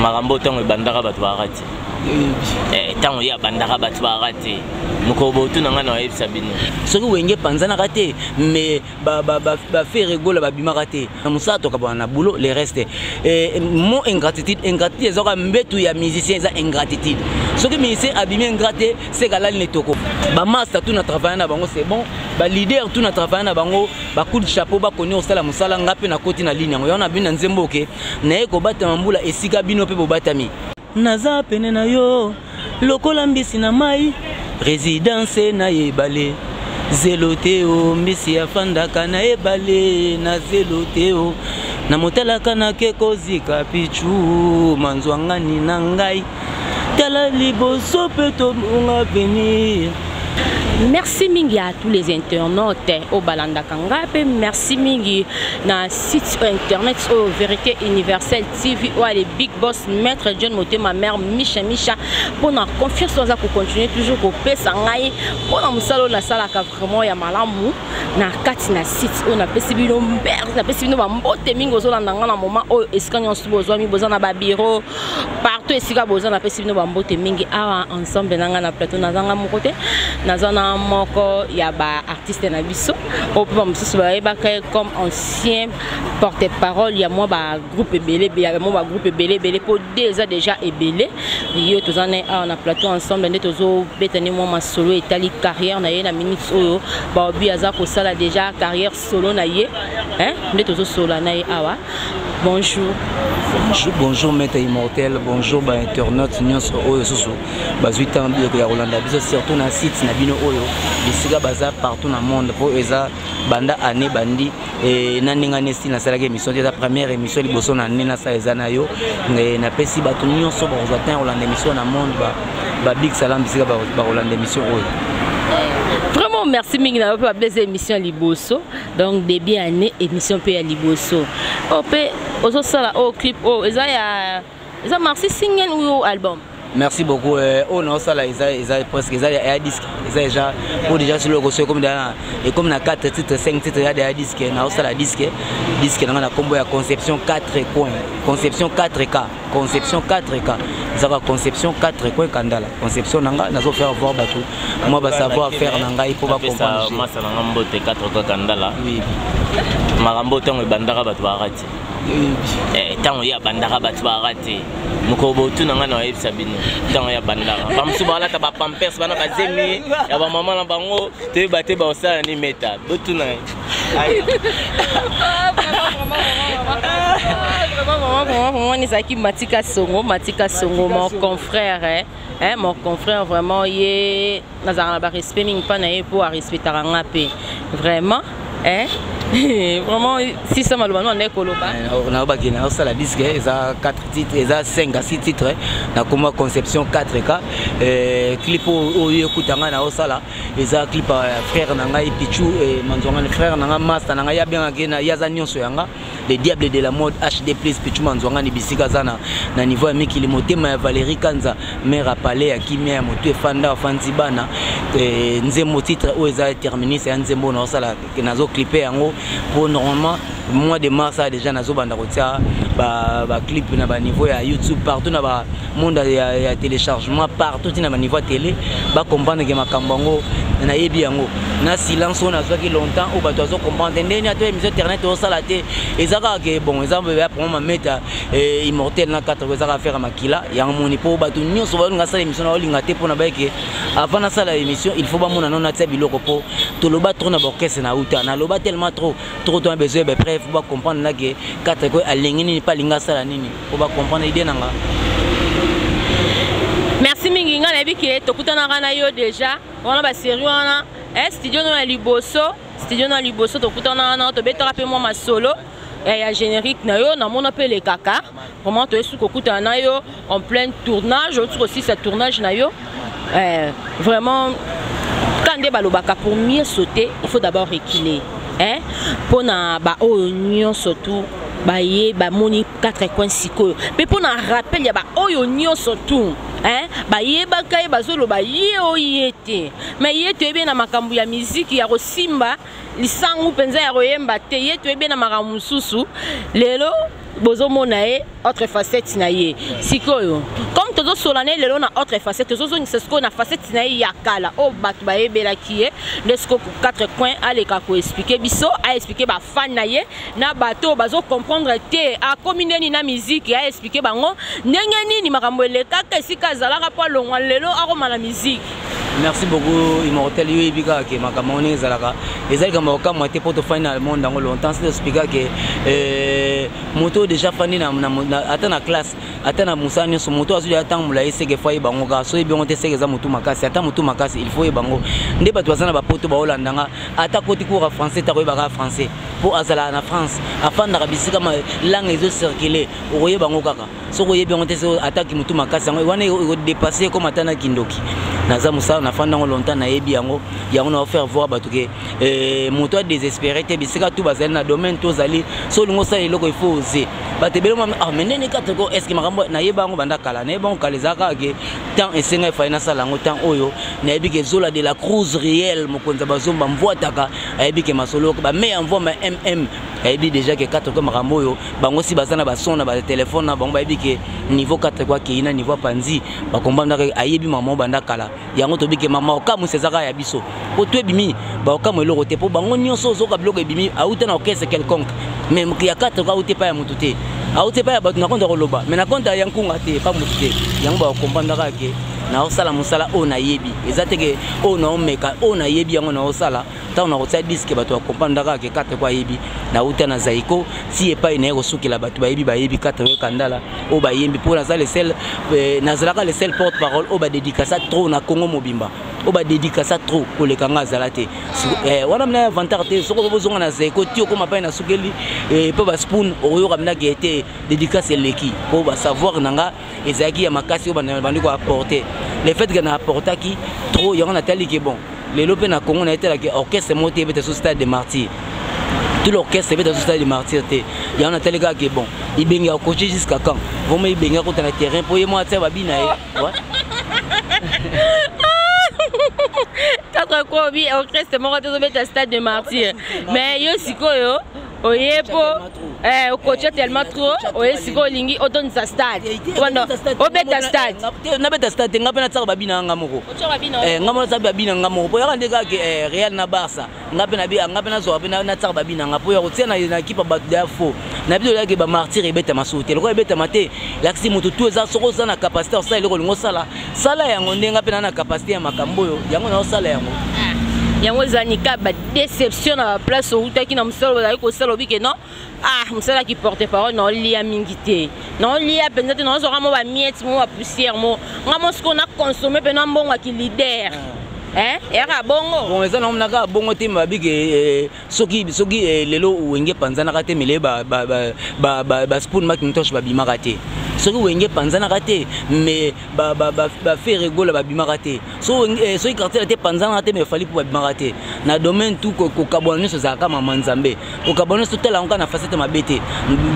Makambo ntango ebandaka bato baaka te, ntango ye abandaka bato baaka te. Mokolo botuna ngai na bayebisa bino. Soki Wenge epanzanaka te, mais baFerre Gola babimaka te na mosala, tokabana na boulot. Le reste, mo ingratitude, ingratitude ezwaka mbetu ya musicien, eza ingratitude. Soki musicien abimi ingrat te, seka alali na etoko. Bamaster tout na travaille na bango, c'est bon. Baleader tout na travaille na bango, bacoup de chapeau, bakoni kosala mosala. Nga mpe nakoti na ligne yango, yango na bino na nzembo oke naye kobatama mbula esika bino mpe bobatami. Naza pene na yo lokola mbisi na mai, résidence na ebale, zelo te o. Mbisi afandaka na ebale na zelo te o. Na motalaka nake kozika pichu manzwangani na ngai, tala liboso mpe tobonga avenir. Merci mingi à tous les internautes oyo balandaka ngai, mpe merci mingi na site internet oyo Vérité Universelle TV, oyo ale big boss maître John Motema, mare Misha Misha, mpona confiance oyo aza kocontinue toujours kopesa ngai mpona mosala oyo nasalaka vraiment ya malamu na kati na site oyo. Napesi bino mbere, napesi bino bambote mingi. Ozolanda ngai na moment oyo, esika nyonso bozwami, boza na babureau, partout esika boza, napesi bino bambote mingi. Awa ensemble na ngai na plateau, nazanga moko te, naza na moko ya baartiste na biso oyo mpe bamosusu bayebaka ye comme ancien porte parole ya mwa bagroupe ebele, ya mwa bagroupe ebele ebele, mpo de eza déjà ebele. Yo toza na ye awa na plateau ensemble, nde tozobeta nde mwa masolo etali carrière na ye. Na minute oyo baobi aza kosala déjà carrière solo na ye, nde tozosola na ye awa. Bonjour. Bonjour, bonjour maître immortel, bonjour bainternaute nyonso oyo susu bazwi ntango biloko ya kolanda biso, surtout na site na bino oyo, bisika baza partout na monde, mpo eza banda année bandi na ndenge ane style nasalaki émission te. Eza première émission liboso na nde nasala, eza na yo. Napesi bato nyonso bakozwa temps ya kolanda émission na monde babig salam, bisika bakolanda émission oyo. Vraiment merci mingi na yo mpe babeza émission ya liboso, donc début année, émission mpe ya liboso oyo mpe ozosala oyo clip oyo eza ya, eza maxi single ou album? Merci beaucoup. Oyo naosala eza presque eza ya disque, eza déjà po déjà sur loko so ekomi na, ekomi na 4 titres, 5 titres ya ya disque. Naosala disque, disque nanga na nkombo ya Conception 4 coin, Conception 4K, Conception 4K, ezaka Conception 4 coin Kandala. Conception nanga nazo faire voir bato mwa basavoir faire na ngai mpo bacomprendre. Masa nanga mbote, 4 K Kandala. Makambo ntango ebandaka bato baaka te, ntango ye abandaka bato baaka te. Mokolo botuna ngai na bayebisa bino, ntango ye abandaka bamosusu balata bapampers, bana bazemi ya bamama na bango, toyeba te baosala ni meta. Botuna ye. Vraiment, ezalaki Matika Songo, Matika Songo, mon confrère, hein, mon confrère vraiment. Ye nazalaka na barespect mingi mpa na ye, mpo arespectaka nga mpe vraiment, hein? Vraiment sisa maloba no andaki koloba. Nayobaki naosala disque, eza 4 titres, eza 5 à 6 titres, nakoma Conception 4K. Clip oyo ekuta ngai naosala eza clip ya frère na ngai Pichu Manzwangani, frère na ngai, master na ngai, abengaki ye aza nyonso yanga, le diable de la mode HD plus, Pichu Manzwangani, bisika aza na niveau ya mikili. Motema ya Valérie Kanza, mare apale ya kimia ya motu efanda afandi bana. Nzembo titre oyo eza terminus ya nzembo naosala, nazoclipe yango po normalement mois de mars a déjà nazobanda kotia baclip na baniveau ya YouTube partout, na bamonde ya téléchargement partout, ntina baniveau ya télé, bacomprendre ke makambo yango nayebi yango. Na silence oyo nazwaki longtemps, oyo bato bazocomprendre ndeni ata émission internet osala te, eza kaka ke bon, eza ya vraiment mameta immortel na 4, eza kaka faire makila yango moni, mpo bato nyonso baolinga asala émission na olinga te, mpona bayeke avant nasala émission il faut bamona no natia biloko, mpo toloba trop na baorchestre na uta, naloba tellement trop trop, tona besoin ya bapreuve po bacomprendre nake 4 ko alingi nini mpe alingi asala nini, po bacomprendre idée nanga. Merci mingi. Ngai nayebi ke tokutanaka na yo déjà wana basérie wana, studio no ya liboso, studio no ya liboso tokutanaka na, tobetaka mpe mwa masolo ya générique na yo, namona mpe elekaka. Vraiment toyesi kokutana na yo en plein tournage, oti kosisa tournage na yo. Vraiment ka nde balobaka, pour mieux sauter il faut d'abord reculer, hein? Mpona baoyo nyonso tu baye bamoni quatre coins sikoyo, mpe mpona rappel ya baoyo nyonso tu, hein? Bayebaka ye, bazoloba ye oyo ye te, mais ye toyebi ye na makambo ya miziki ya kosimba lisangu mpenza ya koyemba te, ye toyebi ye na makambo mosusu lelo. Bozomona ye autre facette na ye. Sikoyo, comme tozosola na ye lelo na autre facette, tozozongisa sikoyo na facette na ye ya kala oyo bato bayebelaki ye. Nde sikoyo Quatre Coins aleka koexpliquer biso, aexpliquer bafan na ye na bato oyo bazocomprendre te akomi ndeni na miziki, aexpliquer bango ndenge nini makambo elekaka esika azalaka mpo alongwa lelo akoma na miziki. Merci beaucoup, Immortel. Yo yebi kaka ke makambo yango ndenge ezalaka, eza likambo ya kokamwa te mpo tofandi na monde yango longtemps. Si toexplika ke moto oyo déjà fandi ata na classe, ata na mosala nyonso, moto azwi ya ntango molai, seke faut ayeba yango kaka. So oyebi yango te, seke eza motu makasi. Ata motu makasi, il faut oyeba yango. Nde bato baza na bapoto baolanda nga, ata koti cours ya français, ta koyebaka français mpo azalaka na France, afandaka bisika langue ezocircule, okoyeba yango kaka. Soki oyebi yango te, ataki motu makasi, yango wana ekodépasse comme ata na kindoki. Naza mosala, nafandi yango longtemps, nayebi yango. Yango na faire voir bato ke moto adésespéré te. Bisika tu bazali na domaine tozali, so olingi osala eloko, il faut oser. Bato ebele, ah, mais ndeni kate ko est ce que makambo nayeba yango banda kala, nayeba yango kala. Ezalaka kaka ke temps esenga efali nasala yango. Temps oyo nayebi ke Zola de la Cruz réel, mokonzi ya bazomba mvwataka, ayebi ke masolo bameya mvwama mm, ayebi déjà ke Quatre ko makambo oyo bango si baza na bason na batelefone na bango, bayebi ke niveau 4 ko akei na niveau apanzi bakombandaka. Ayebi mama banda kala yango. Toyebi ke mama okamwisa eza kaka ya biso po to ebimi, baokamwa eloko te mpo bango nyonso ozoka biloko ebimi auta na orchestre quelconque, mais ya 4 ko auta epai ya motu te, auta epai ya bato na compte ya koloba, mais na compte ya nkunga te, epa motu te. Yango bakokomprendre ke naosala mosala oyo nayebi, eza te ke oyo naomeka. Oyo nayebi, yango naosala. Ntango nakotia disque, bato bakomprendre kaka ke 4 ko ayebi. Nauta na Zaiko ti epai naye kosukela, bato bayebi, bayebi 4 ko kandala oyo bayembi mpo naza le seul, nazalaka le seul porte parole oyo badédicasa trop na Congo mobimba. Oyo badédicasa trop koleka nga azala te. Wana mina avantage te. Soki bozonga na Zaiko ti okóma pai nasukeli mpo baspoon, okoyoka minaki ete dédicace eleki mpo basavoir na nga ezalaki ya makasi oyo bandi koapporter. Le fait ke na apportaki trop, yango natali ke bon, lelo mpe na Congo nayetelaki orchestre moko te ebeta so Stade de Martyr. Tout l'orchestre ebeta so Stade de Martyr te. Yango natali kaka ke bon, Ibenge akoche jusqu'à quand? Vraiment, Ibenge akota na terrain mpo ye moko atia babi na ye. Quatre kobi orchestre moko te ozobeta Stade de Martyr, mais yo sikoyo oye mpo okotia tellement trop, oye sikoyo olingi otondisa stade, obeta stade. Nabeta stade te, nga mpe natiaka babi na nga moko, nga moko nasala babi na nga moko mpo yaka nde kaka Real na Barça. Nga mpe nga mpe nazwaka mpe natiaka babi na nga mpo ya kotia na ekipe ya bato ya faux na biso. Oyaki bamartyr ebetama suku te, lokola ebetama te, lakisi motu tu eza. Soki oza na capacité osala eloko olingi osala, sala yango. Nde nga mpe na capacité ya makambo oyo, yango naosala yango. Yango eza nika badéception na baplace outaki na mosala ozali kosala, obi ke non, ah, mosalaki porte parole, naolia mingi te, naolia mpenza te, naozwaka mo bamiettes, mo bapoussière, mo nga mo sikoyo naconsomme mpe na mbongo aki leader eyaka bongo. Bon, eza nango kaka bongo te. Babi ke soki lelo Wenge epanzanaka te, mele baspoon Macintosh babimaka te. Soki Wenge epanzanaka te, mais baFerre Gola babimaka te. Soki Quartier te epanzanaka te, mais Fally mpo babimaka te. Na domaine tout, kokabwana nyonso ezalaka mama Nzambe. Kokabwana nyonso, totala yango kaka na facette mabe te.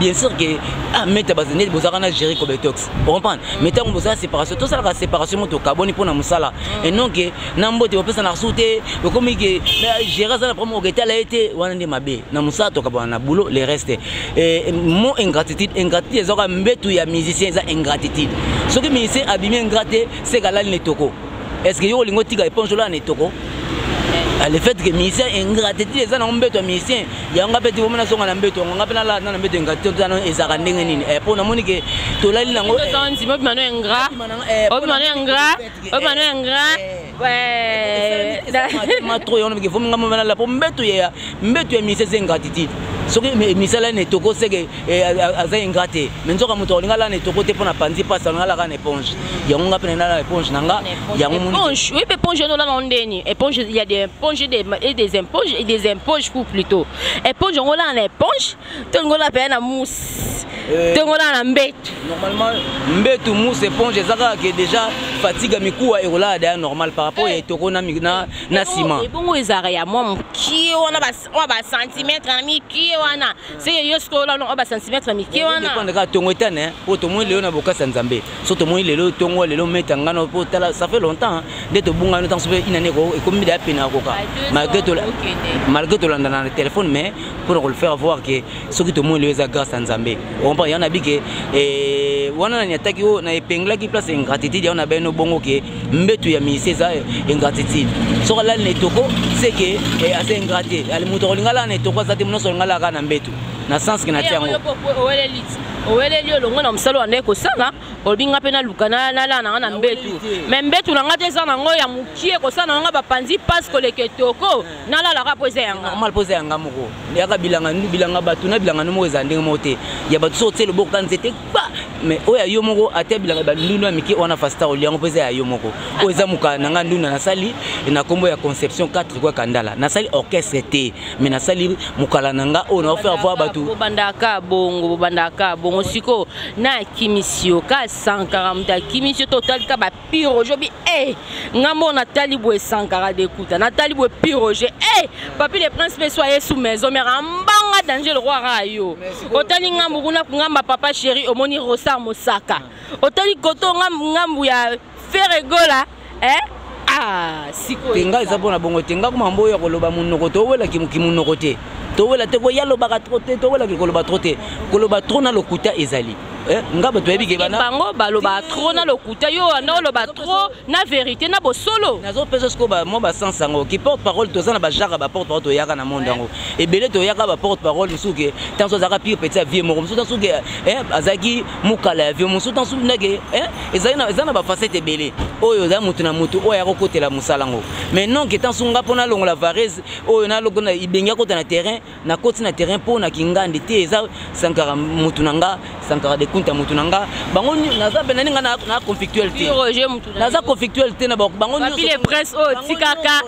Bien sûr ke ah, meta neti bozalaka na Géri Cobetox, ocomprendre, mais ntango bozala séparation, tosalaka séparation mo tokabwani mpo na mosala et non ke na mbote bopesa su te. Okomi ke Géri aza na problème, oketala ye te, wana nde mabe. Na mosala tokabwana na boulot, le reste mo ingratitude. Ingratitude ezalaka mbetu ya musicien, eza ingratitude. Soki musicien abimi ingrat te, seka alali na etoko. Est ce que yo olingi otika éponge olala na etoko? Le fait que musicien, ingratitude eza nango mbeto ya musicien. Yango nga mpe ti bomona zonga na mbeto yango, nga mpe nalala na mbeto. Ingratitude wana ezalaka ndenge nini? Mpo namoni ke tolali nango. Obima no ingrat, obima no ingrat, obima no ingrat. Trop yango ke fomi nga mo nalala mpo mbeto ya musicien eza ingratitude. Soki musicien alali na etoko, seke aza ingrat te. Mais nzoka moto akolinga alala na etoko te mpo na panzi mpasi, alinga alaka na éponge. Yango nga mpe nalala na éponge na nga yango. Éponge, oui, éponge olala ndeni? Éponge, il y a des éponges et des éponges et des éponges, pour plutôt éponge yango olala na éponge to olingi olala mpenza na mousse to olingi olala na mbetu? Normalement mbetu, mousse, éponge eza kaka ke déjà Fatigue ya mikuwa ekolala daya normal par rapport ya etoko na nsima. Ebongo ezalaka ya mwa mokie wana, oyo bacentimètre na mikie wana, seke yo sikoyo olala oyo bacentimètre mikie wana. Dépendre kaka tongo etane, po tomoni lelo na bokasi ya Nzambe. So tomoni lelo tongo, lelo meta ngano, po tala, ça fait longtemps nde tobungano. Ntango so mpe inani ekomi daya pene ya koka, malgré tolandana na téléphone, mais mpona kole faire voir que soki tomoni lelo eza grâce ya Nzambe. Ocomprendre yango? Nabi ke wana nani ataki oyo na epenglaki place ingratitude yango na beno bongo ke mbetu ya ministère eza ingratitude. Soki alali na etoko, c'est que aza ingrat te. Ali moto akolinga alala na etoko aza te, nyonso alinga alaka na mbetu, na sens ke na tia yango. Oweleli, olongo na mosala wana ekosala, olobi nga mpe naluka nalala na nga na mbetu, mais mbetu na nga te, eza nango ya mokie, kosala na nga bapanzi mpasi koleka etoko, nalalaka mpo eza yanga. Normal, mpo eza yanga moko. Yaka bilanga, bilanga bato na bilanga no moko eza ndenge moko te. Ya bato so otie loboko ka nzete kpa, mais oyo ya yo moko, ate bilanga bandundu ya mike wana, fasta oliango mpo eza ya yo moko. Oyo eza mokala na nga, ndunda nasali na nkombo ya Conception 4 kwa Kandala. Nasali orchestre te, mais nasali mokala na nga oyo naofaire voir bato. Bobandaka bongo, bobandaka bongo. Sikoyo na akimisi yo ka Sankara, moto akimisi yo to otali ka bapiroge obi e nga moko natali boye Sankara dekuta, natali boye Piroge e Papi le Prince mpe so aye su maison mare ambanga danger le roi ra yo. Otali ngambu kuna, ngamba Papa Chéri, omoni Rosar Mosaka, otali koto ngambu ya Ferregola, eh? Ah, sikoyo te, ngai eza mpona bongo te. Nga komambo oyo ya koloba monoko, towelaki monoko te, towela te. Koya lobaka trop te, towelaki koloba trop te. Koloba trop na lokuta ezali. Nga bato bayebi ke bana bango baloba trop na lokuta, yo wana oloba trop na vérité, na bosolo. Nazopesa sikoyo mwa basens yango ki porte parole. Toza na bagenre ya baporte parole, toyaka na monde yango ebele, toyaka baporte parole mosusu ke ntanso azalaka pire petit ya vie moko, mosusu ntanso ke azalaki mokala ya vie mosusu, ntanso ndake eza na bafacette ebele oyo eza motu na motu oyo ayaka kokotela mosala yango. Mais non ke ntanso nga mpo nalongola varese oyo nalongola ibengi akota na terrain, nakoti na terrain mpo na kingandi te. Eza Sankara motu na nga, Sankara de Kunta motu na nga. Bango naza mpe nani, nga na conflictuel te, naza conflictuel te na bango. Papi le Prince oyo tikaka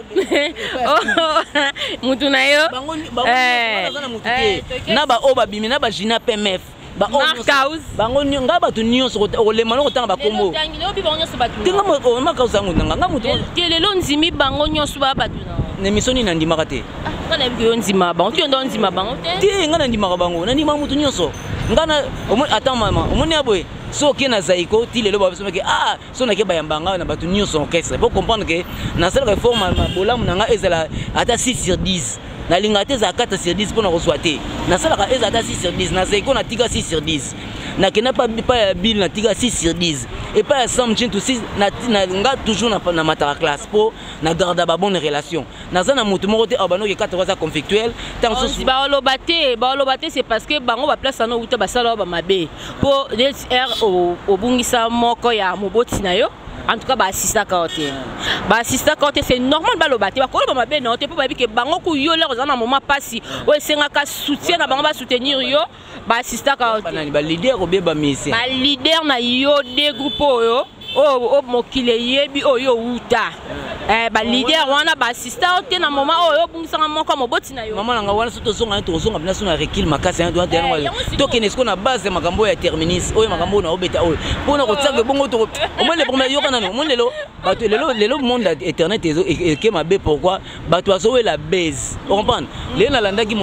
mutu na yo. Naza na motu te na baoyo babimi na bagina PMF. Bango nga bato nyonso okolema no kotanga bakombo tenga Mark yango nanga nga motu. Lelo ndimi bango nyonso baya bato. Na émission nini nandimaka te? Nga nayebi yo ndima bango te, yo ndo ndima bango te. Te, nga nandimaka bango, nandimaka motu nyonso. Nga na ata mama omoni ya boye, so oke na Zaiko ti lelo babisomaki, ah, so nake bayamba nga na bato nyonso orchestre po comprendre ke nasalaka effort bolamu na nga ezala ata 6 sur 10. Nalingaka te ezala 4 sur 10 mpona kozwa te. Nasalaka ezala ata 6 sur 10. Na Zaiko natika 6 sur 10, nakenda pa ya Bill natika 6 sur 10, epai ya Sam Chintu 6. Nga toujours na mataka classe mpo na garda babonne relation. Naza na motu moko te awa banoki 4 aza conflictuel. Ntango mosusu baoloba te, baoloba te, c'est parce que bango baplace wana outa basala oyo bamabe, mpo neti r obungisa moko ya moboti na yo. En tout cas baassistaka yo te, baassistaka yo te, c'est normal baloba te, bakoloba mabe na yo te, mpo bayebi ke bango ku yo lere oza na moment mpasi oyo esengaka soutien na bango, basoutenir yo, baassistaka yo te. Baleader obie bamusicien? Baleader na yo de groupe oyo oyo mokili eyebi, oyo outa, baleader wana baassista yo te na moment oyo obungisanga moko moboti na yo. Mama nanga wana, so tozonga, tozonga mpena so na recul makasi, tokende sikoyo na base ya makambo oyo ya terminus, oyo makambo oyo naobeta oyo mpona kotiaka bongo. Omoni le problème, yoka nano, omoni lelo bato, lelo monde ya internet eke mabe. Pourquoi bato bazowela base? Ocomprendre? Lelo nalandaki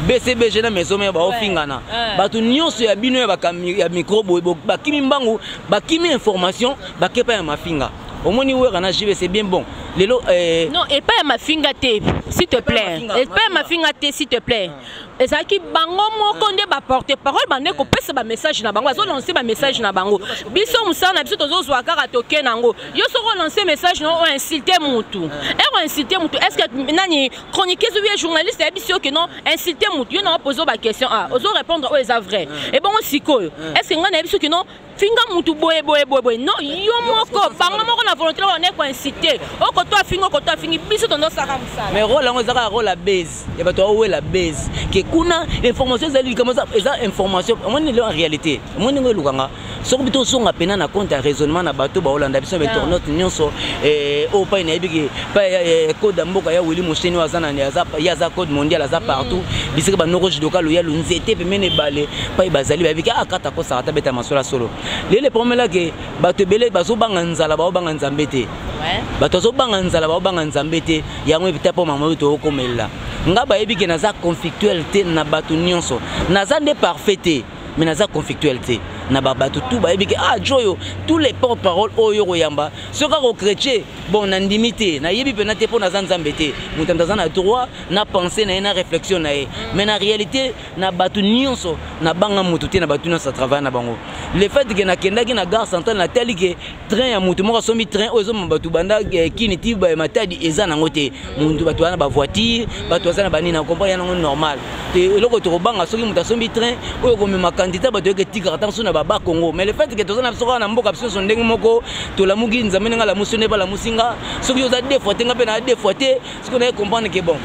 BCBG na maison mare baofingana. Bato nyonso ya bino ya micro boye bakimi mbangu, bakimi information, bakepa ya mafinga. Omoni Wera na JB, c'est bien bon lelo. Non, epai ya mafinga te, s'il te plaît, epai ya mafinga te, s'il te plaît. Ezalaki bango moko nde baporte parole, bande kopesa bamessage na bango, bazolance bamessage na bango. Biso mosala na biso tozozwa kaka toke nango. Yo soki olance message na oinsulte mutu, ere oinsulte mutu, est ce que nani chroniqueuse ou bien journaliste ayebisi yo ke non, insulte mutu? Yo na opose baquestion, ah, ozo répondre oyo eza vrai. Ebongo sikoyo, est ce que ngai nayebisi yo ke non, finga mutu boye boye boye boye? Non, yo moko, bango moko na volonté wana koincite okoto afingi, okoto afingi, biso tondosaka mosala. Mais rôle yango eza kaka rôle ya base ya bato aowela base ke. Kuna information ezali likambo, eza information. Omoni lelo, en réalité, omoni ndenge elukanga. Soki bi tozonga mpena na compte ya raisonnement na bato baolanda biso, bainternaute nyonso oyo pai nayebi ke pai code ya mboka ya Wili Mosheni oyo aza na ye, aza code mondial, aza partout bisika banoko judoka loyalu nzete pembeni ebale pai bazali, bayebi ke akata kosaka ta beta masolo ya solo. Lelo epromelake bato ebele bazobanga nzala, baobanga Nzambe te. Bato bazobanga nzala, baobanga Nzambe te. Yango epita mpo mama oyo tookomelela nga, bayebi ke naza conflictuel te na bato nyonso. Naza nde parfait te, mais naza conflictuel te na babato tout. Bayebi ke ah, joyo, tous les porte parole oyo koyamba, soki kaka ochrétien, bon, nandimi te, nayebi mpena te, mpo naza Nzambe te. Moto moto aza na droit na pensée na ye, na réflexion na ye, mais na réalité, na bato nyonso, nabanga moto te. Na bato nyonso atravaille na bango. Le fait ke nakendaki na gare centrale, natali ke train ya moto moko asombi train oyo ezomema bato banda Kini ti Matadi, eza nango te. Moto, bato baza na bavoiture, bato baza na banini, na comprendre ya nango normal te. Eloko tokobanga, soki moto asombi train oyo komema quantité bato yoke etikaka ntango so na baba Congo. Mais le fait ke toza na biso kaka na mboka, biso nyonso ndenge moko, tolamuki, Nzambe ndenge alamusi, nde balamusi nga. Soki oza deux fois te, nga mpe na deux fois te. Soki naye comprendre ke bon,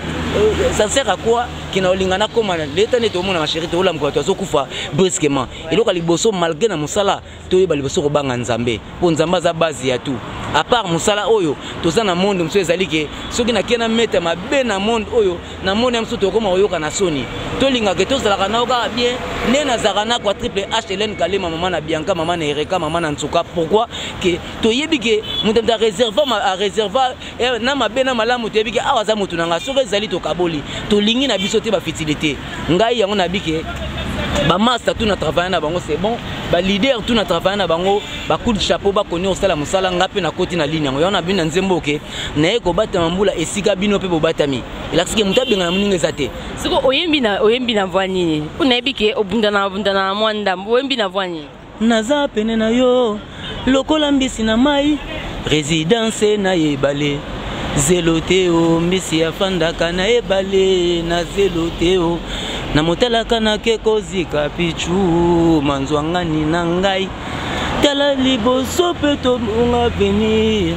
ça sert à quoi ke na olinga nakóma leta nde tomona ma chérie, toolamuka, bato azokufa brusquement. Eloko ya liboso, malgré na mosala, toyeba liboso kobanga Nzambe, mpo Nzambe aza base ya tout. À part mosala oyo, toza na monde mosusu. Ezali ke soki nakei na meta mabe na monde oyo, na monde ya mosusu, tokóma koyoka na soni. Tolingaka tozalaka nao kaka bien nde nazalaka na kwa Triple H, Hélène Kalema, mama na Bianca, mama na Ereka, mama na Nsuka. Pourquoi ke toyebi ke moto moto areserva na mabe na malamu? Toyebi ke awa aza motu na ngai. Soki ezali tokaboli, tolingi na biso te bafutilité. Ngai yango nayebi ke bamaster tout na travaille na bango, c'est bon. Baleader tout na travaille na bango, bacoup de chapeau, bakoni kosala mosala. Nga mpe nakoti na ligne yango. Yango na bino na nzembo oke naye kobatama mbula esika bino mpe bobatami, elakisike moto abenga na moninga eza te. Siko oyembi na voix nini? Mpo nayebi ke obundana, obundana na mwa ndambo. Oyembi na voix nini? Naza pene na yo lokola mbisi na mai, résidence na ebale, zelo te o. Mbisi afandaka na ebale na zelo te o. Na motalaka nake kozika pichu manzwangani na ngai. Tala liboso mpe tobonga avenir.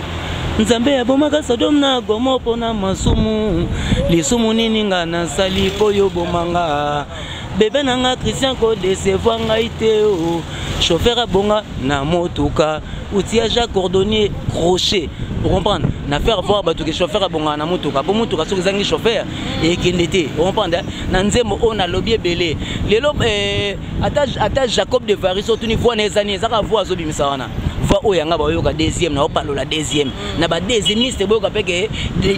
Nzambe abomaka Sodome na Gomo mpona masumu. Lisumu nini nga nasali mpo yo bomanga bebe na nga? Christian, kodécevoir ngai te o. Chauffeur abonga na motuka, outillage ya cordonnier crochet, pour comprendre na faire voir bato ke chauffeur abongaka na motuka, po motuka soki ezangi chauffeur ekende te. Comprendre na nzembo oyo nalobi ebele lelo, ata Jacob de Varis otuni voix na eza nini, ezaka voix azobimisa wana, voix oyo yanga bayoka deuxième na opalola deuxième na badeuxiémiste, boyoka mpe ke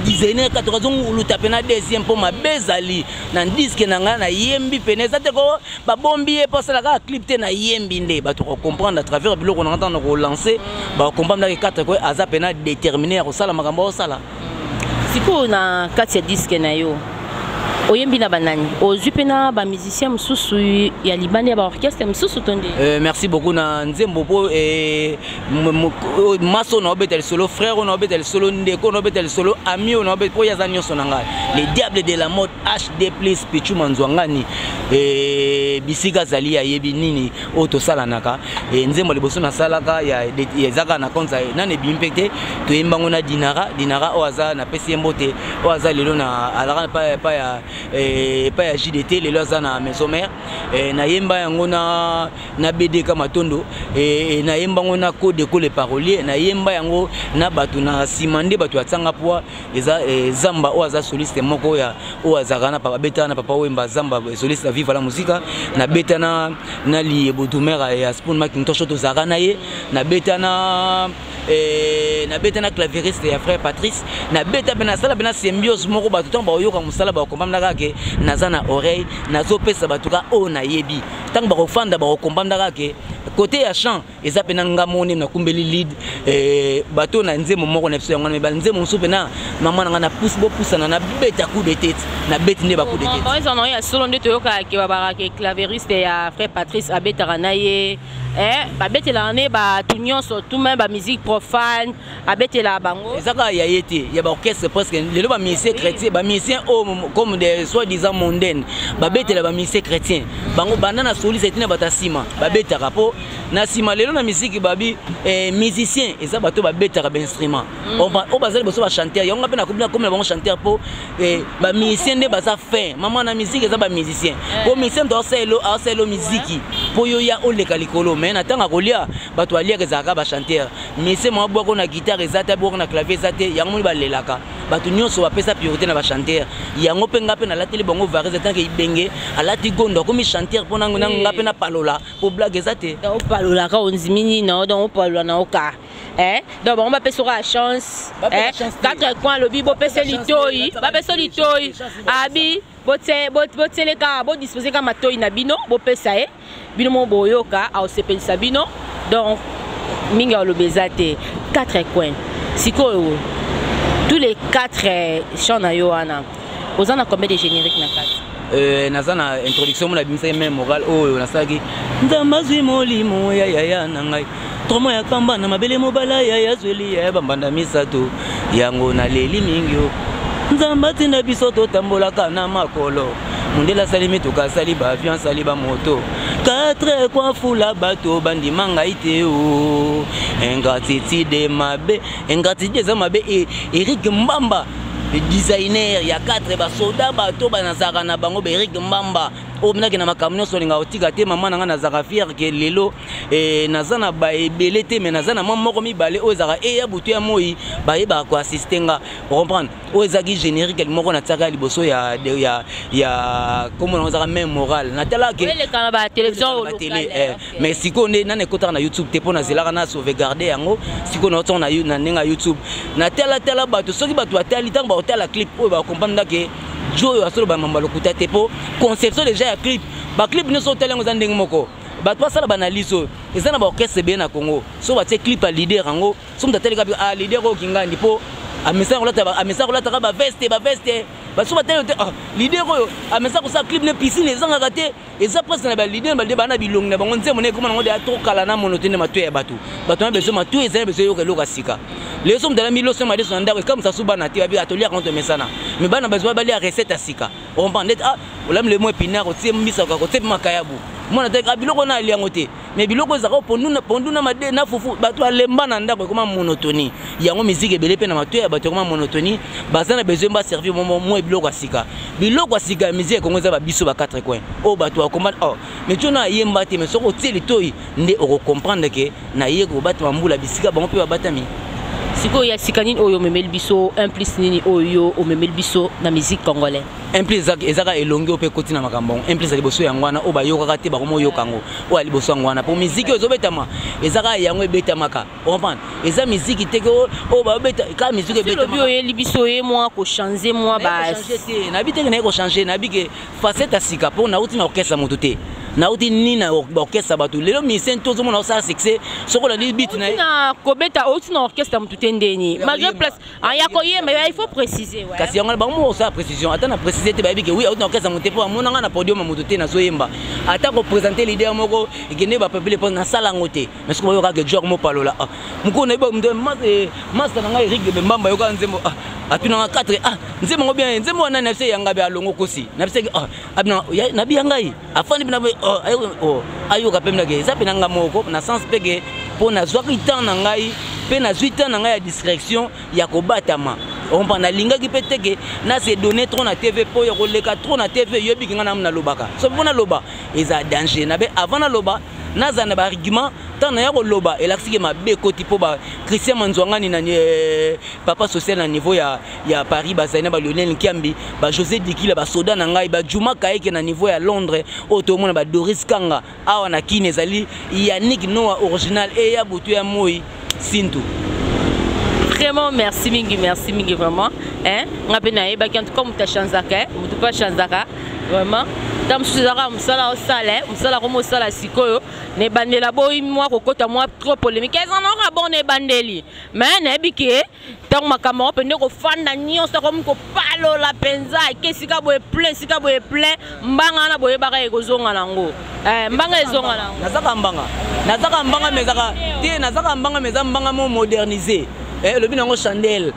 designer katoka azonguluta mpe na deuxième, mpo mabe ezali na disque na ngai. Nayembi pene, eza te ko babombi ye mpo asala kaka clip te. Nayembi nde bato kocomprendre à travers biloko na nga. Ntango na kolance, bakocomprendre ndaki 4 ko aza pena déterminé ya kosala makambo aosala. Sikoyo na kati ya disque na yo, oyembi na banani? Ozwi mpe na bamusicien mosusu ya libanda, ya baorchestre mosusu to nde? Merci beaucoup. Na nzembo mpo maso na obeta lisolo, frère oyo na obeta lisolo, ndeko na obeta lisolo, ami oyo na obeta, mpo ye aza nyonso na ngai, le diable de la mode HD plus Pichu Manzwangani. Bisika azali, ayebi nini oyo tosalanaka. Nzembo liboso nasalaka eza kaka na compte nani ebimi mpe te. Toyembango na Dinara. Dinara oyo aza, napesi ye mbote, oyo aza lelo na alaka epai ya JDT, lelo aza na Maison Mère. Nayemba yango na BDK Matondo, nayemba yango na Codeko le parolier, nayemba yango na bato na nsima nde bato atianga poa. Eza Zamba oyo aza soliste moko ya oyo azalaka na papa, abeta na Papa Wemba. Zamba, soliste ya Viva la Musica. Nabeta na Liebo Dumer ya Spoon Macintosh oyo tozalaka na ye. Nabeta na clavieriste ya frère Patrice. Nabeta mpe nasala mpe na symbiose moko. Bato ntango bakoyoka mosala, bakokomprendre kaka ke naza na oreille, nazopesa bato kaka oyo nayebi. Ntango bakofanda, bakokomprendre kaka ke côté ya chant eza mpena nga moko nde nakumbeli lead. Bato na nzembo moko na biso yango wana mibale. Nzembo mosusu mpena mama na ngai na pousse, bopusana, nabeta coup de tête, nabeti nde bacoup de tête. Eza na ya solo nde toyokaka ke babakaka ke clavieriste ya frère Patrice abetaka na ye. Eh, babetelaka ne bato nyonso tout même bamusique profane abetelaka bango. Eza kaka ya ye te, ya baorchestre presque. Lelo bamusicien chrétien, bamusicien oyo comme des soi-disant mondaine, babetela bamusicien chrétien bango banda na soliste etina bato ya nsima babetaka mpo na nsima. Lelo na musique babi musicien eza bato babetaka bainstrument oyo baza liboso, bachanteur. Yango nga mpe nakomi na bango chanteur, mpo bamusicien nde baza fin mama na musique. Eza bamusicien, mpo musicien moto aosalelo miziki mpo yo ya oleka likolo. Mais na ntango akolia, bato baliaka ezalaka bachanteur. Musicien mwa bwako na guitare eza te, bwako na clavier eza te. Yango moni balelaka bato nyonso bapesa priorité na bachanteur. Yango mpe nga mpe nalateli bango vareuse, tant que Ibenge alati gondo, akomi chanteur. Mpo na nga mpe napalola, mpo blague eza te. Donc opalolaka, ondimi nini na donc opalola na oka, eh? Donc bango bapesa oka chance. Bapesa eh? Chance te. Quatre coins alobi bopesa Bapesa chance te, litoi, bapesa bapesa litoi. Chance te. Abi botiele kaka, bodispose kaka matoi na bino, bopesa ye bino mo boyoka, aosepelisa bino. Donc mingi alobi eza te. Quatre coins sikoyo, tous les quatre chants na yo wana, oza na combien de générique na kati? Naza na introduction mo nabimisaki même moral oyo nasalaki: Nzambe azwi molimo ya yaya na ngai, tromo ya kamba na mabele, mobala ya yazweli ya bambanda misato. Yango naleli mingi o Nzambe atinda biso totambolaka na makolo. Mondele asali mituka, asali baavion, asali bamoto. Quatre coins fula bato bandima ngai te. O ingratitude mabe, ingratitude eza mabe. Erik Mbamba, le designer ya 4 basoda, bato banazalaka na bango, ba Erik Mbamba oyo minaki na makambo nyonso olingaka kotika te. Mama na ngai, nazalaka fier ke lelo naza na baebele te, mais naza na mwa moko mibale oyo ezalaka eya butu ya moi, bayebaka koassiste nga, comprendre. Oyo ezalaki générique moko natiaka ya liboso ya kombo nango ezalaka même moral. Natalaka eleka na batélévision. Batélé, mais sikoyo nde nani ekotaka na YouTube te, mpo nazelaka na sauvegarde yango. Sikoyo naotiango na ndenge ya YouTube. Natalatala bato, soki bato batali, ntango bakotala clip oyo, bacomprendre ndake jo oyo asolo bamamba lokuta te, mpo conception déjà ya clip, baclip nyonso otali yango eza ndenge moko. Bato basala baanalyse oyo eza na baorchestre ebele na Congo. So batie clip ya leader yango, so moto atali kapi, ah, leader oyo kingandi, mpo amesana kolataka baveste, baveste. Baso batali te, ah, leader oyo amesana kosala clip ne piscine ezangaka te. Eza presque na baleader, na baleader baa na bilongi na bango, nzembo na ekoma nango deya tokala na mono te nde matoi ya bato. Bato na besoin matoi ezali besoin yoka eloko ya sika. Lelo so moto alami loso madeso na ndako, ekamwisa su bana te, babi atoliaka ngo tomesana, mais bana bazwa balia recette ya sika. Ocomprendre ndeti, ah, olami lemo épinard, otie mbisaka, otie mpe makayabu, mwana te, ah, biloko na alia yango te. Mais biloko ezalaka pondu na made na fufu, bato balemba na ndako, ekoma monotonie. Yango musique ebele mpe na matoi ya bato ekoma monotonie. Baza na besoin baservir mwa biloko ya sika. Biloko ya sika ya musique ya Kongo eza babiso ba quatre coins oyo bato bakomba. Oh, mais tio na ayemba te, mais soki otie litoi nde okocomprendre ke naye kobatama mbula bisika bango mpe babatami. Sikoyo ya sika nini oyo omemeli biso, un plus nini oyo omemeli biso na musique congolais? Un plus ezaka elongi oyo mpe ekoti na makambo yango. Un plus ya liboso yango wana oyo bayokaka te, bakoma oyoka yango. Oyo ya liboso yango wana, po miziki oyo ezobetama eza kaka yango ebetamaka, comprendre. Eza miziki te ke oyo babeta kaka miziki. Elobi oyeli biso ye mwa kochange mwa ba Te, nayebi teke naye kochange, nayebi ke facette ya sika, mpo nauti na orchestre moto te, nauti nini na baorchestre bato. Lelo musicien to ozomona osala succès soki olandi beat na ye. Na kobeta, outi na orchestre motu te ndeni malgré place ya koyemba, il faut préciser, ouais. Kasi yango bango moko osala précision, ata na préciser te, bayebi ke oui, auti na orchestre moto te, mpo amonanga na podium ya moto te nazoyemba, ata koprésente leader moko ekende bapepele, mpo nasala yango te. Mais soki bayokaka ke jor mopalola, ah, mokolo nayebi master na ngai Erik Bembamba, yoka nzembo, ah, atunanga 4, ah, nzembo yango bien, nzembo wana na biso eyanga be alongo kosi na biso, ah, abina nabi ya ngai afandi mpe ayoka mpe minake eza mpe na nga moko na sens mpe ke mpo nazwaki temps na ngai mpe nazwi temps na ngai ya discrétion ya kobatama. Ompa nalingaki mpe te ke nase donner trop na TV, mpo ya koleka trop na TV, yebiki ngai namu nalobaka. So mpo naloba eza danger nabe, avant naloba nazala na baargument. Ntango naya koloba elakisi ke mabe ekoti, mpo ba Christian Manzwangani na papa social na niveau ya Paris, bazali na balionel Nkiambi, bajosé Dikila, basoda na ngai, bajuma Kayeke na niveau ya Londres, oyo tomona badoris Kanga awa na Kini. Ezali Yannick Noa original, eya butu ya moi sintu. Vraiment merci mingi, merci mingi vraiment, hein. Nga mpe nayebaki, en tout cas moto achanzaka, moto mpe achanzaka vraiment. Ntango mosusu ezalaka mosala osala, mosala komo osala sikoyo na ebandeli, aboyi mwa kokota mwa trop polémique. Eza naoka bon na ebandeli, mais nayebi ke ntango makambo yango mpenza kofanda nyonso, akomi kopalola mpenza, eke esika boye plein, esika boye plein, mbanga wana boyebaka ekozonga nango, mbanga ezonga nango. Nazaka mbanga, nazaka mbanga, mais ezaka te, nazaka mbanga, mais eza mbanga mo modernisé. Elobi nango chandelle,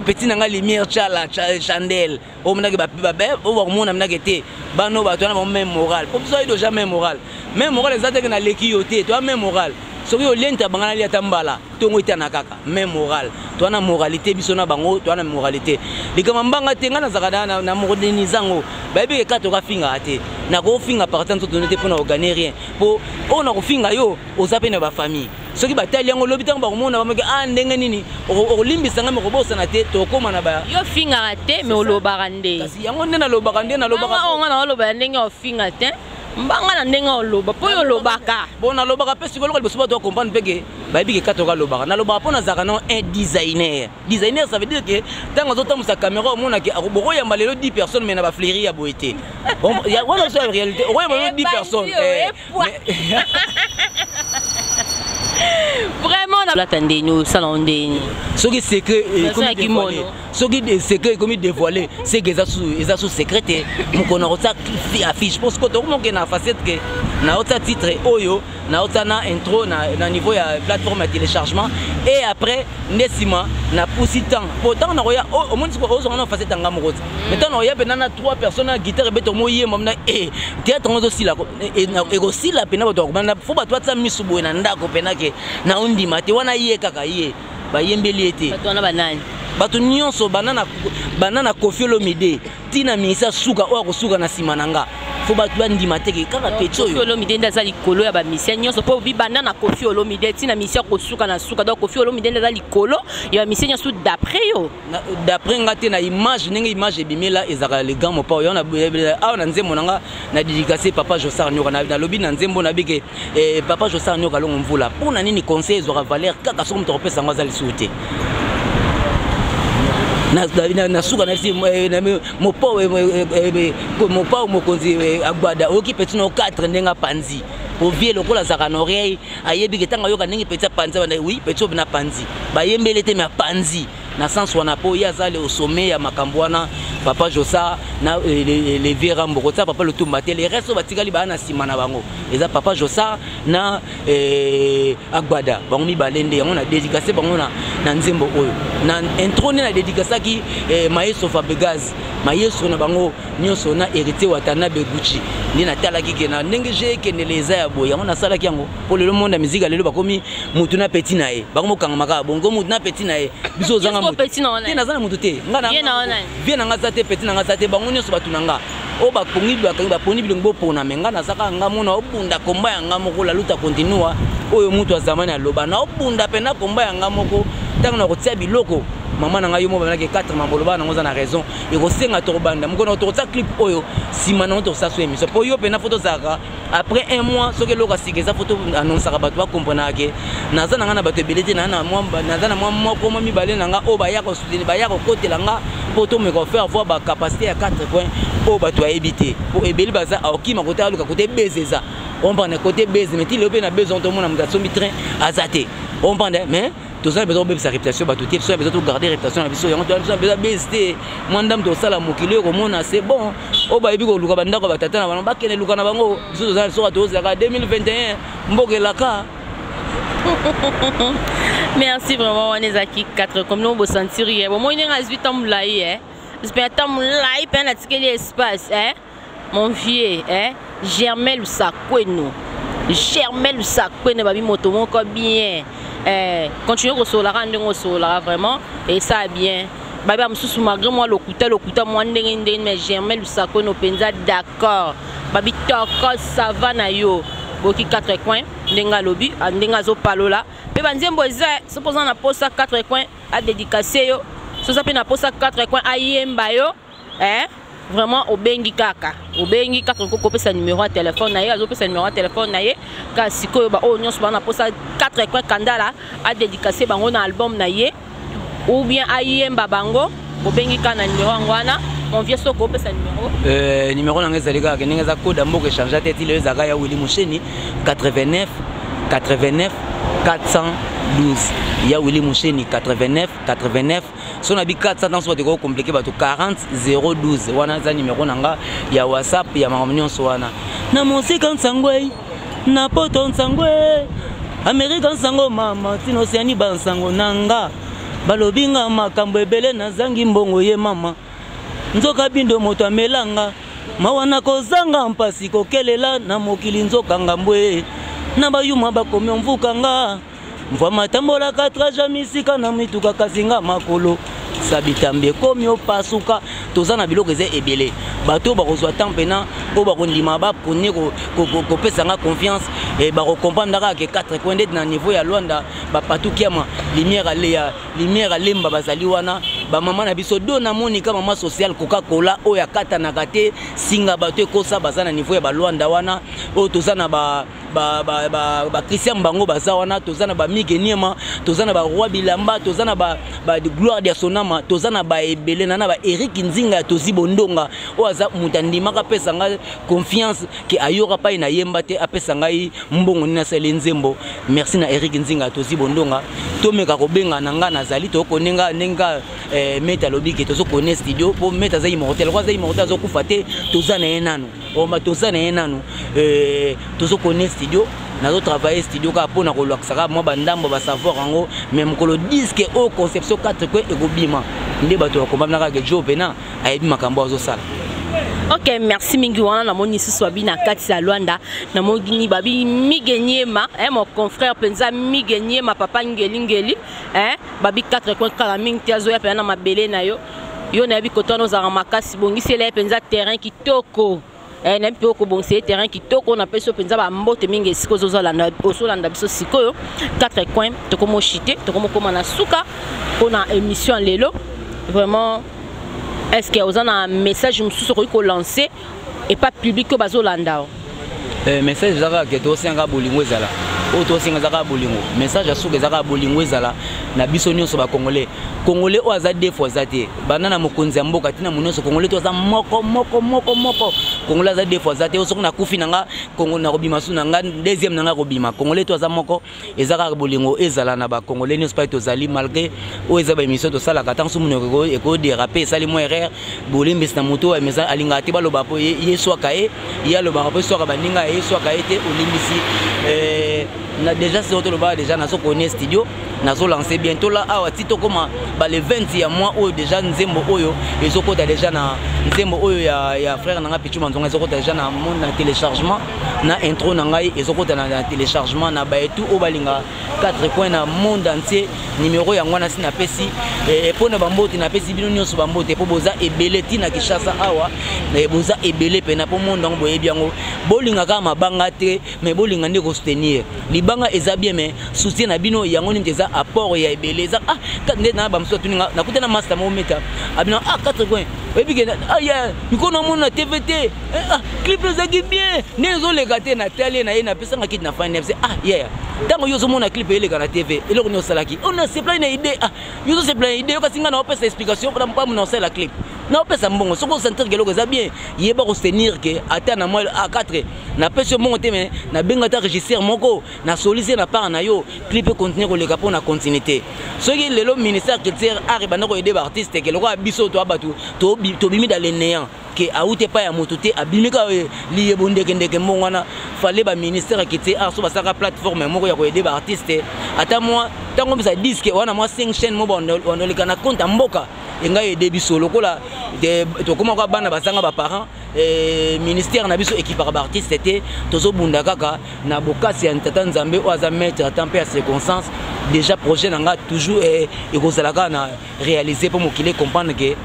petit na nga lumière tchala chandelle omonaki oyo bakomona minaki te. Bano bato wana bango même moral, po biso ayi déjà même moral. Même moral eza teke naleki yo te, toya même moral. Soki olienta banga nali ata mbala ntongo etana kaka même moral, toa na moralité biso na bango, toa na moralité. Likambo mbanga te, ngai nazalaka na modernise yango. Bayebi ke kaka tokafingaka te, nakofinga parti nzoto te mpo na kogagner rien, mpo oyo nakofinga yo oza mpe na bafamille. Soki batali yango lobi, ntango bakomona bamoke a ndenge nini, okolimbisa ngai, mokobosana te, tokóma na ba Yo fingaka te, mais olobaka nde. Kasi yango nde nalobaka, nde nalobaka. Oyo nga na oloba ya ndenge ofinga te, mbanga na ndenge oloba, mpo oyo olobaka. Bon, nalobaka mpe sikoyo eloko liboso bato bacomprendre mpe ke bayebi ke katoka alobaka. Nalobaka mpo nazalaka no un designer. Designer, ça veut dire ke ntango azotambusa caméra, omonake bokoyamba lelo 10 personnes, mais na bafleuri ya boye te. Wana so ya réalité, okoyamba lelo 10 personnes. Vraiment, nalata ndeni, osala ndeni. Soki secret ekomi dévoilé, soki secret ekomi dévoilé, c'est que eza sous secret te. Mokolo nakotia affiche, parce que tokomoke na facette ke naotia titre oyo, naotia na intro na niveau ya plateforme ya téléchargement, et après nde nsima napusi temps po ntango nakoya, omoni siko ozonga na facette yanga moko te. Mais ntango nakoya mpena na trois personnes na guitare ebeta, omoyemba na théâtre yango ezosila, ekosila mpena. Bato bakobanda fo bato batia miso boye na ndako mpena ke naondima te wana ye kaka ye bayembeli ye te. Bato wana banani? Bato nyonso banda na Kofi Olomide ntina ministre suka oyo akosuka na nsima na nga, fo bato bandima teke kaka peti oyo. Olomide nde aza likolo ya bamisien nyonso, mpo bibanda na Kofi Olomide ntina misien kosuka na suka. Donc Kofi Olomide nde aza likolo ya bamisien nyonso d'après yo? D'après nga te, na image, ndenge image ebimela, ezalaka le grand Mopao. Yango awa na nzembo na nga na dédicace papa Josar Nyoka. Nalobi na nzembo nabi ke papa Josar Nyoka alongo mvula. Mpo na nini conseil ezwaka valeur kaka soki moto akopesa yango aza lisusu te? Na suka na bisi Mopao mokonzi Agbada, oyoki peti na 4 ndenge apanzi ovie lokola azalaka na oreille, ayebi ke ntango ayoka ndenge peti apanzi banda oui, peti oyo na panzi bayembeli te, mais apanzi na sens wana mpo ye aza au sommet ya makambo wana. Papa Josa na le vieux Rambo, kotia papa Lutumba te, le reste oyo batikali baya na nsima na bango eza papa Josa na Agbada, bango mibale nde yango na dédicace bango na nzembo oyo. Na intro nde na dédicasaki Maestro Fabregas, maestro na bango nyonso, na Héritier Watanabe Gucci. Nde natalaki ke na ndenge je ekendele eza ya boye, yango nasalaki yango mpo lelo monde ya musique lelo bakomi mutu na peti na ye, bango mokangama kaka bongo mutu na peti na ye. Biso ozanga mutu te, naza na mutu te. Nga vie na nga aza te, peti na nga aza te, bango nyonso bato na nga oyo bapongi, baponi bilongi bopona. Me nga naza kaka nga mona obunda komba ya nga moko, la luta continua oyo mutu ya zamani aloba. Na obunda mpena komba ya nga moko ntango na kotia biloko. Mama na ngai, yo mo bamelaki 4 mambo, oloba nango oza na raison. Ekosenga tokobanda mokolo tokotia clip oyo, nsima nango tokosala so émission mpo yo mpena fo tozalaka après un mois. Soki eloko ya sika eza, fo toannonsaka, bato bakomprenaka ke naza na ngai na bato ebele te, naza na mwa moko, mwa mibale na nga oyo baya kosoutenir, baya kokotela nga mpo tomeka kofaire voir bacapacité ya 4 coin oyo bato bayebi te, mpo ebele baza aokima kote, aluka kote base eza comprendre côté base. Mais ti lelo mpe na besoin tomona moto asombi train aza te, comprendre. Mais toza na besoin kobebisa réputation bato te, biso na besoin togarder réputation na biso. Yango biso na besoin base te, mwa ndambo tosala mokili oyo komona, c'est bon. Oyo bayebi koluka bandako ya batata na bango, bakende luka na bango. Biso toza soka tozalaka 2021 mboka elaka. Merci vraiment. Wana ezalaki 4 comme no bosentir ye bomoi ndenge azwi ntan molai, e mpe ata molai mpe natikeli espace, eh? Mon vieux, eh? Germain Lusakweno, Germain Lusakweno, babi moto moko bien, eh, continue kosololaka ndenge osololaka, vraiment esa bien. Babi ya mosusu, malgré mwa lokuta lokuta, mwa ndenge ndenge, mais Germain Lusakweno mpenza d'accord. Babi toko sava na yo boki 4 coins ndenge alobi, ndenge azopalola mpe banzembo eza. Soki oza na posa 4 coins adédicace yo, soza mpe na posa 4 coins ayemba yo, eh? Vraiment obengi kaka, obengi kaka, kopesa numéro ya telefone na ye, azopesa numéro ya telefone na ye. Kasi sikoyo baoyo nyonso baa na posa 4 coins Kandala adédicace bango na album na ye ou bien ayemba bango, bobengi kaka na numéro yango wana. Mon vieux, soko opesa numéro. Numéro na ngai ezali kaka ndenge eza, code ya mboka échange te, ti lelo ezalaka ya Willi Musheni, 89 89 412. Ya Willi Musheni, 89 89, so na bi 400 ntanso bato ekocompliquer bato, 40 012. Wana eza numéro na nga ya WhatsApp, ya makambo nyonso wana. Na mosika nsango, na poto nsango, Amerika nsango, mama tina Osiani, bansango na nga balobi nga makambo ebele, nazangi mbongo ye mama, nzoka bindo moto amelanga mawa na kozanga mpasi kokelela na mokili, nzoka ngambo e na bayuma bakomi omvuka nga mvwa matambolaka traja misika na mituka, kasi nga makolo sabitambi ekomi opasuka. Toza na biloko eza ebele. Bato oyo bakozwa temps mpena, oyo bakondima, bapone kopesa nga confiance, bakocomprendre kaka ke 4 coin ndeti na niveau ya Lwanda, bapatu kiama, lumière aleya, lumière alemba, bazali wana. Bamama na biso do namonika, mama sociale Coca-Cola oyo akatanaka te, singa bato ekosa, baza na niveau ya Balwanda wana. Oyo toza na ba Christian bango baza wana, toza na bamige niema, toza na baroi bilamba, toza na bagloire dia sonama, toza na baebele na baerik Nzinga ya tozi bondonga, oyo aza moto andimaka apesa ngai confiance ke ayoka pai nayemba te, apesa ngai mbongo nini asali nzembo. Merci na Erik Nzinga ya tozi bondonga. Tomeka kobenga na ngai, nazali tokonenga ndenge maître alobi ke tozokone studio, mpo maître aza immortel, ko aza immortel, azokufa te. Toza na ye nanu, oma toza na ye nanu. Tozokone studio, nazotravaille studio kaka mpona kolakisaka mwa bandambo basavoir yango. Mais mokolo disque oyo Conception 4 kwe ekobima, nde bato bakombamina kaka jo pena ayebi makambo azosala. Ok, merci mingi. Wana namoni lisusu babi na kati ya Lwanda, namoni babi Mige Niema, mon confrère mpenza Mige Niema, papa Ngelingeli, babi 4 coin kala mingi te azoya mpenza na mabele na yo. Yo nayebi koto wana ozalaka makasi, bongisela ye mpenza terrain kitoko. Nayebi mpe okobongisa ye terrain kitoko. Napesi yo mpenza bambote mingi esika ozolanda biso sikoyo. 4 coin, tokomoshite, tokomokóma na suka mpona émission lelo. Vraiment, est ce que oza na message mosusu okoki kolancer epa public oyo bazolanda o? Message eza kaka ke tosenga bolingo ezala. Oyo tosenga eza kaka bolingo. Message ya suka eza kaka bolingo ezala na biso nyonso bacongolais. Congolais oyo aza deux fois aza te, banda na mokonzi ya mboka ntina mo nyonso, congolais to aza moko moko moko moko. Congolais aza deux fois aza te. Soki nakufi na nga, nakobima su na nga deuxième na nga kobima. Congolais to aza moko. Eza kaka bolingo ezala na bacongolais nyonso pai tozali. Malgré oyo eza baémission tosalaka, ntango so monoko ekodéraper, esali mwa erreur, bolimbisi na moto oyo alingaka te baloba, mpo ye swaka ye, ye alobaka mpo eswaka baninga, ye swaka ye te, olimbisi na déjà. Siko tolobaka déjà, nazokone studio, nazolancer bientôt la awa ti tokóma bale 20 ya mois oyo. Déjà nzembo oyo ezokota déjà na nzembo oyo ya frère na nga Pichu Manzonga, ezokota déjà na monde na téléchargement, na intro na ngai ezokota na téléchargement na baetu oyo balinga 4 coins na monde entier. Numéro yango wana si napesi mpo na bambote. Napesi bino nyonso bambote mpo boza ebele ntina Kinshasa awa, boza ebele mpena mpo monde yango boyebi yango. Bolinga kaka mabanga te, mais bolinga nde kosoutenir. Libanga eza bien, mais soutien na bino yango nini eza apport ya ebele. Eza ah nde na bamosusu atuninga, nakuta na master moko meta abina ah 4 coins, oyebi ke ah ya mikono amona na TV te, ah clip ezalaki bien, nde ezoleka te. Natali ye na ye, napesanga kiti na fin nfc. Ah yeah, ntango yo ozomona clip eleka na TV, eloko nini osalaki? Oyo nasepelaki na idée. Ah, yo ozosepela na idée yo, kasi ngai naopesa explication mpona mpamu na osala clip, naopesa mbongo. Soki osentir ke eloko eza bien, yeba kosoutenir ke ata na mwa a4 napesi yo mbongo te, mais nabenga ata régisseur moko, nasolise na part na yo, clip econtinue koleka mpo na continuité. Soki lelo ministère culture art ebanda koaider baartiste ke lokola biso toa bato tobimi dans le néant, ke awuti epai ya moto te, abimi kaka liyebo ndekendeke, mbongo wana fale baministère ya culture art so basalaka plateforme moko ya koaider baartiste, ata mwa ntango bisa disque wana, mwa 5 chaîne mo bandoleka na compte ya mboka, engai aide biso lokola tokóma kaka bana bazanga baparent. Ministère na biso ekipaka baartiste te. Tozobunda kaka na bokasi ya tata Nzambe oyo aza maître ata mpe ya circonstance. Déjà projet na nga toujours ekozala kaka na réaliser mpo mokili comprendre ke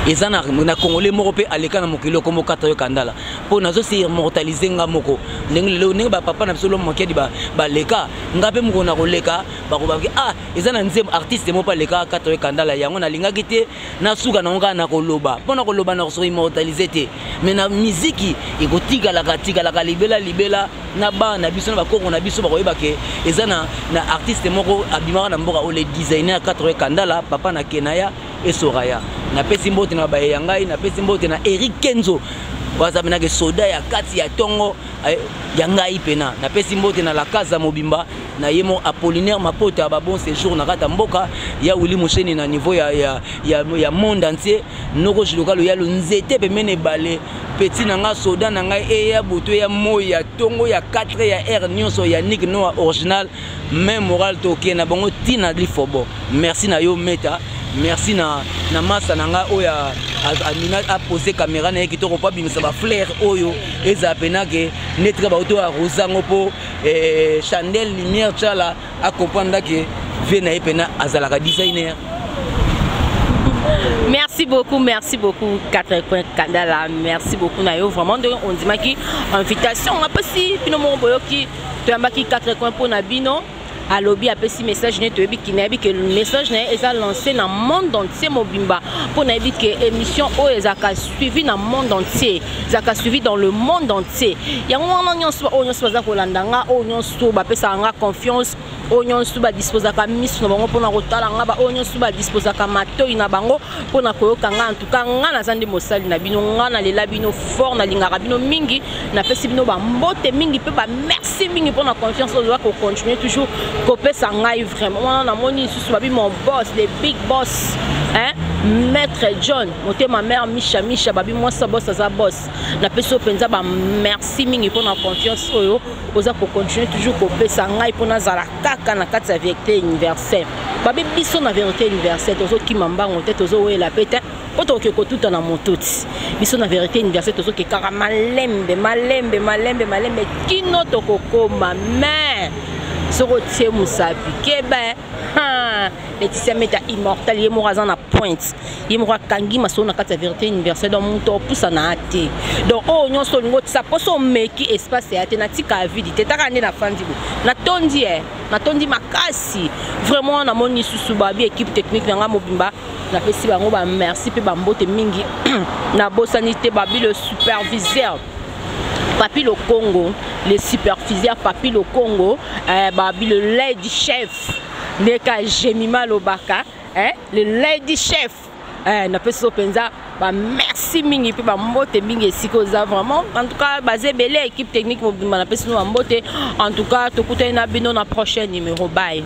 eza na congolais moko mpe aleka na mokili okombo kata oyo kandala, mpo nazosi immortaliser nga moko ndenge lelo, ndenge bapapa na biso lo Mokedi baleka, nga mpe moko na koleka, bakobaki ah eza na nzembo artiste moko mpe aleka kata oyo kandala. Yango nalingaki te nasuka nango kaka na koloba, mpo na koloba na koso immortaliser te, mais na miziki ekotikalaka tikalaka libela libela na bana na biso, na bakoko na biso bakoyeba ke eza na artiste moko abimaka na mboka oyo, le designer 4 kandala, papa na Kenaya. et Soraya. Napesi mbote na baye ya ngai, napesi mbote na Eric Kenzo waza penake soda ya kati ya tongo ya ngai pena. Napesi mbote na la casa mobimba na ye mo Apollinaire Mapota ba bon séjour na kata mboka ya Willy Musheni na niveau ya monde entier. Noko Jilokalo ya nzete pembeni ebale petit na nga soda na ngai eya butu ya moi ya tongo ya 4 ya R nyonso ya Nick Noah original même moral toke na bango tina lifobo. Merci na yo Meta, merci na masa na nga oyo amina a poser caméra na ye kitoko po abimisa ba fleur oyo eza pena ke netika ba auto arrosango po chandelle lumière tchala a comprendre que vie na ye pena azalaka designer. Merci beaucoup, merci beaucoup 4 coins Kandala, merci beaucoup na yo vraiment de on dit maki invitation apesi bino moko boyoki toyambaki 4 coins pour na bino alobi apesi message ne toyebi ki nayebi ke message na ye eza lancé na monde entier mobimba mpo nayebi ke émission oyo ezalaka suivi na monde entier, ezalaka suivi dans le monde entier. Yango wana nyonso oyo nyonso baza kolanda nga, oyo nyonso bapesaka nga confiance, oyo nyonso badisposaka miso na bango mpona kotala nga, ba oyo nyonso badisposaka matoi na bango mpona koyoka nga. En tout cas nga naza nde mosali na bino, nga nalela bino fort, nalingaka bino mingi, napesi bino bambote mingi mpe bamerci mingi mpona confiance oyo oza kocontinue toujours kopesa ngai. Vraiment wana namoni lisusu babi mon boss, le big boss, hein? Maître John Motema, mère Misha Misha, babi mwasa boss aza boss. Napesi oyo mpenza bamerci mingi mpona confiance oyo oza kocontinue toujours kopesa ngai mpona azala kaka na kati ya vérité universelle. Babi biso na vérité universelle tozokima mbango te, tozowela pe te mpo tokoki kotuta na moto ti. Biso na vérité universelle tozoki kaka malembe malembe malembe malembe kino tokokoma. Mais soki otie mosapi keba, Laetitia Meta immortel ye moko aza na pointe, ye moko akangi masolo na kati ya vérité universelle. Donc moto opusana te, donc oyo nyonso olingi otisa mposo omeki espace ya te, natika vide te, taka nde nafandi bo natondi e natondi makasi. Vraiment namoni lisusu babi équipe technique na nga mobimba, napesi bango bamerci mpe bambote mingi. Nabosani te babi le superviseur Papi Lokongo, le superviseur Papi Lokongo, babi le lady chef ndeka Jemima Lobaka, hein, le lady chef, napesi so mpenza bamerci mingi mpe bambote mingi esika oza. Vraiment en tout cas baza ebele, équipe technique mobimba, napesi bino bambote. En tout cas tokutani na bino na prochain numéro. Bye.